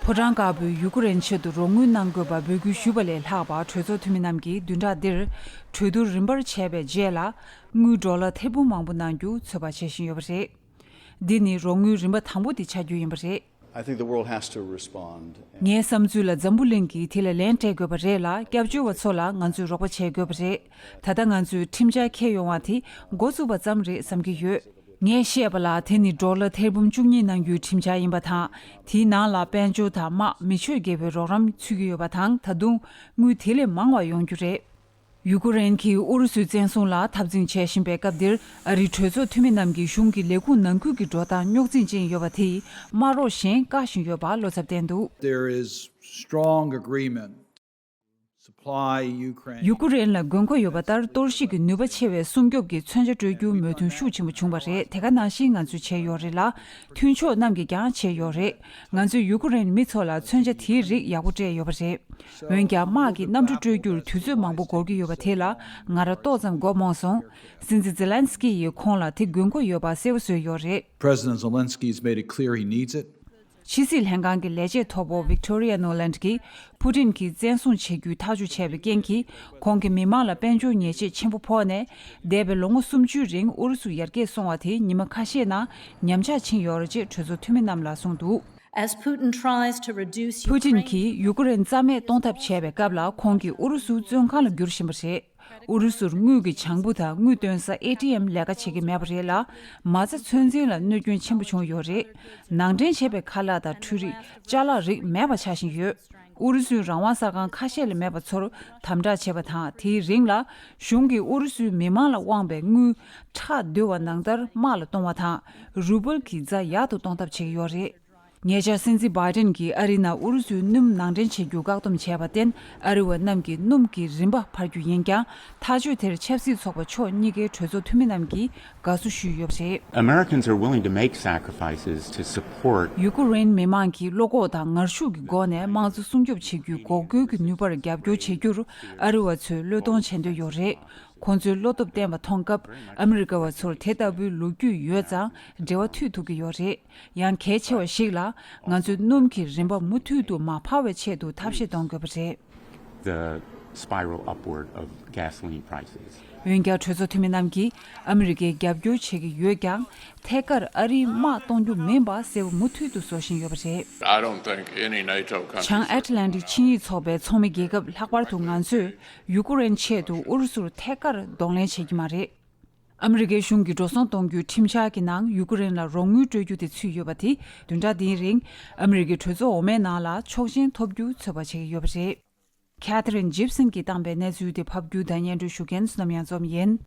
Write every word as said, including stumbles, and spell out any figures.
ཕོ་བྲང་དཀར་པོས་ཡུ་ཀེ་རེན་ཆེད་དུ་རོགས་དངུལ་གནང་དགོས་པ་འབོད་སྐུལ་ཞུས་པ་ལས་ལྷག་པར་གྲོས་ཚོགས་འཐུས་མི་རྣམས་ཀྱིས་བདུན་ཕྲག་འདིར་གྲོས་བསྡུར་རིམ་པར་བྱས་པའི་རྗེས་ལ། དངུལ་ཌོ་ལར་ཐེར་འབུམ་མང་པོ་གནང་རྒྱུ་ཚོད་དཔག་བྱེད་བཞིན་ཡོད་པ་རེད། འདི་ནི་རོགས་དངུལ་རིམ་པ་དང་པོ་དེ་ཆགས་རྒྱུ་ཡིན་པ་རེད། I think the world has to respond. ངའི་བསམ་ཚུལ་ལ་འཛམ་བུ་གླིང་གིས་དེ་ལ་ལན་སྤྲད་དགོས་པ་རེད་ལ། སྐྱབས་བཅོལ་བ་ཚོ་ལ་ང་ཚོས་རོགས་པ་བྱེད་དགོས་པ་རེད། ད་ལྟ་ང་ཚོས་ཁྲིམས་འཆར་འཁྱེར་ཡོང་བ་དེ་འགོ་བཙུགས་པ་ཙམ་རེད་བསམ་གྱི་ཡོད། ངས་བཤད་པ་ལ། དེ་ནི་ཌོ་ལར་ཐེར་འབུམ་བཅུ་གཉིས་གནང་རྒྱུའི་ཁྲིམས་འཆར་ཡིན་པ་དང་། དེའི་ནང་ལ་དཔལ་འབྱོར་དང་དམག་མི་ཆོས་དགེ་བའི་རོགས་རམ་ཚུད་ཀྱི་ཡོད་པ་དང་། ད་དུང་དངུལ་དེ་ལས་མང་བ་ཡོང་རྒྱུ་རེད། ཡུ་ཀེ་རེན་གྱིས་ཨུ་རུ་སུའི་བཙན་བཟུང་ལ་འཐབ་འཛིང་བྱེད་བཞིན་པའི་སྐབས་འདིར། ཨ་རིའི་གྲོས་ཚོགས་འཐུས་མི་རྣམས་ཀྱིས་གཞུང་གི་ལས་ཁུངས་ནང་ཁུལ་གྱི་འགྲོ་སྟངས་རྙོག་འཛིང་ཅན་ཡོད་པ་དེས་དམག་རོགས་གཞན་བཀག་བཞིན་ཡོད་པ་བློ་འཚབ་བསྟན་འདུག། There is strong agreement. Supply Ukraine. ཡུ་ཀེ་རེན་ལ་དགོས་མཁོ་ཡོད་པ་ལྟར། གཏོར་བཤིག་གི་ནུས་པ་ཆེ་བའི་སྲུང་སྐྱོབ་ཀྱི་མཚོན་ཆ་སྤྲོད་རྒྱུར་མོས་མཐུན་ཤུགས་ཆེན་པོ་བྱུང་བ་རེད། དེ་ག་ནང་བཞིན་ང་ཚོས་བྱས་ཡོད་རེད་ལ། མཐུན་ཕྱོགས་རྣམས་ཀྱིས་ཀྱང་བྱས་ཡོད་རེད། ང་ཚོས་ཡུ་ཀེ་རེན་མི་ཚོ་ལ་མཚོན་ཆ་དེའི་རིགས་ཡག་པོ་སྤྲད་ཡོད་པ་རེད། འོན་ཀྱང་། དམག་གི་གནམ་གྲུ་སྤྲོད་རྒྱུར་དུས་ཚོད་མང་པོ་འགོར་གྱི་ཡོད་པ་དེ་ལ་ང་རང་ཏོག་ཙམ་མགོ་རྨོངས་སོང་། སྲིད་འཛིན་ཛེ་ལན་སི་ཀི་ཡིས་ཁོང་ལ་དེ་དགོས་མཁོ་ཡོད་པ་གསལ་པོ་བཟོས་ཡོད་རེད། President Zelensky has made it clear he needs it. ཕྱི་སྲིད་ལྷན་ཁང་གི་ལས་བྱེད་མཐོ་པོ་Victoria Nuland གྱིས། ཕུ་ཏིན་གྱིས་བཙན་བཟུང་བྱེད་རྒྱུའི་ཐག་གཅོད་བྱས་པའི་རྐྱེན་གྱིས། ཁོང་གིས་མི་མང་ལ་དཔལ་འབྱོར་ཉེས་ཆད་ཆེན་པོ་ཕོག་ནས། འདས་པའི་ལོ་ངོ་སུམ་ཅུའི་རིང་ཨུ་རུ་སུ་ཡར་རྒྱས་སོང་བ་དེ་ཉི་མ་ཁ་ཤས་ནང་ཉམས་ཆག་ཕྱིན་ཡོད་རེད་ཅེས་གྲོས་ཚོགས་འཐུས་མི་རྣམས་ལ་གསུངས་འདུག། As Putin tries to reduce ཕུ་ཏིན་Ukraine གྱིས་ཡུ་ཀེ་རེན་རྩ་མེད་གཏོང་ཐབས་བྱས་པའི་སྐབས་ལ། ཁོང་གིས་ཨུ་རུ་སུ་བཙོན་ཁང་ལ་བསྒྱུར་བཞིན་པ་རེད། ཨུ་རུ་སུར་དངུལ་གྱི་བྱང་བུ་དང་དངུལ་བཏོན་ས་ཨེ་ཊི་ཨེམ་ལས་ཀ་བྱེད་ཀྱི་མེད་པ་རེད་ལ། མ་རྩ་ཚོད་འཛིན་ལ་གནོད་སྐྱོན་ཆེན་པོ་བྱུང་ཡོད་རེད། ནང་འདྲེན་བྱས་པའི་ཁ་ལག་དང་འཕྲུལ་རིག་ཅ་ལག་རིགས་མེད་པ་ཆགས་བཞིན་ཡོད། ཨུ་རུ་སུའི་རང་དབང་གསར་ཁང་ཁ་ཤས་ལས་མེད་པ་ཚོར་དམ་དྲག་བྱས་པ་དང་། དེའི་རིང་ལ་གཞུང་གིས་ཨུ་རུ་སུའི་མི་མང་ལ་དབང་བའི་དངུལ་ཁྲག་བསྡུ་བ་ནང་ལྟར་དམག་ལ་གཏོང་བ་དང་། རུ་བལ་གྱི་རྫ་ཡག་ཏུ་གཏོང་ཐབས་བྱེད་ཀྱི་ཡོད་རེད། ཉེ་ཆར་སྲིད་འཛིན་བྷའི་ཏིན་གྱིས་ཨ་རིའི་ནང་ཨུ་རུ་སུའི་སྣུམ་ནང་འདྲེན་བྱེད་རྒྱུ་བཀག་སྡོམ་བྱས་པར་བརྟེན། ཨ་རི་བ་རྣམས་ཀྱིས་སྣུམ་གྱི་རིན་པ་འཕར་རྒྱུ་ཡིན་ཀྱང་། ཐག་གཅོད་དེར་ཆབ་སྲིད་ཚོགས་པ་ཕྱོགས་གཉིས་ཀའི་གྲོས་ཚོགས་འཐུས་མི་རྣམས་ཀྱིས་དགའ་བསུ་ཞུས་ཡོད་པ་རེད། Americans are willing to make sacrifices to support. ཡུ་ཀེ་རེན་མི་མང་གིས་བློ་ཁོག་དང་ངར་ཤུགས་ཀྱི་སྒོ་ནས་དམངས་གཙོ་སྲུང་སྐྱོབ་བྱེད་རྒྱུའི་འགོག་རྒོལ་གྱི་ནུས་པར་རྒྱབ་སྐྱོར་བྱེད་རྒྱུར། ཨ་རི་བ་ཚོས་བློས་གཏོང་བྱེད་འདོད་ཡོད་རེད། ཁོང་ཚོའི་བློ་སྟོབས་བརྟན་པ་མཐོང་སྐབས། ཨ་མི་རི་ཀ་བ་ཚོར་དེ་ལྟ་བུའི་ལོ་རྒྱུས་ཡོད་ཙང་འབྲེལ་བ་མཐུད་ཐུབ་ཀྱི་ཡོད་རེད། ཡང་གལ་ཆེ་བ་ཞིག་ལ། ང་ཚོས་སྣུམ་གྱི་རིན་པ་མུ་མཐུད་དུ་མ་འཕར་བའི་ཆེད་དུ་ཐབས་ཤེས་གཏོང་དགོས་པ་རེད། The spiral upward of gasoline prices. འོན་ཀྱང་། གྲོས་ཚོགས་འཐུས་མི་རྣམས་ཀྱིས་ཨ་མི་རི་ཀའི་རྒྱབ་སྐྱོར་བྱེད་ཀྱི་ཡོད་ཀྱང་། ཐད་ཀར་ཨ་རིའི་དམག་གཏོང་རྒྱུ་མིན་པ་གསལ་པོ་མུ་མཐུད་དུ་བཟོ་བཞིན་ཡོད་པ་རེད། I don't think any NATO country བྱང་ཨེཊ་ལན་ཊིག་ཆིངས་ཡིག་ཚོགས་པའི་ཚོགས་མི་རྒྱལ་ཁབ་ལྷག་པར་དུ་ང་ཚོས་ཡུ་ཀེ་རེན་ཆེད་དུ་ཨུ་རུ་སུར་ཐད་ཀར་གདོང་ལེན་བྱེད་ཀྱི་མ་རེད། ཨ་མི་རི་ཀའི་གཞུང་གིས་འགྲོ་སོང་གཏོང་རྒྱུའི་ཁྲིམས་འཆར་གྱི་ནང་ཡུ་ཀེ་རེན་ལ་རོགས་དངུལ་སྤྲོད་རྒྱུ་དེ་ཚུད་ཡོད་པ་དེ། བདུན་ཕྲག་འདིའི་རིང་ཨ་མི་རི་ཀའི་གྲོས་ཚོགས་འོག་མའི་ནང་ལ་ཆོག་མཆན་ཐོབ་རྒྱུ་ཚོད་དཔག་བྱེད་ཀྱི་ཡོད་པ་རེད། Catherine Gibson གྱིས་བཏང་པའི་གནས་ཚུལ་དེ་ཕབ་སྒྱུར་དང་སྙན་སྒྲོན་ཞུ་མཁན་བསོད་ནམས་གཡང་འཛོམས་ཡིན།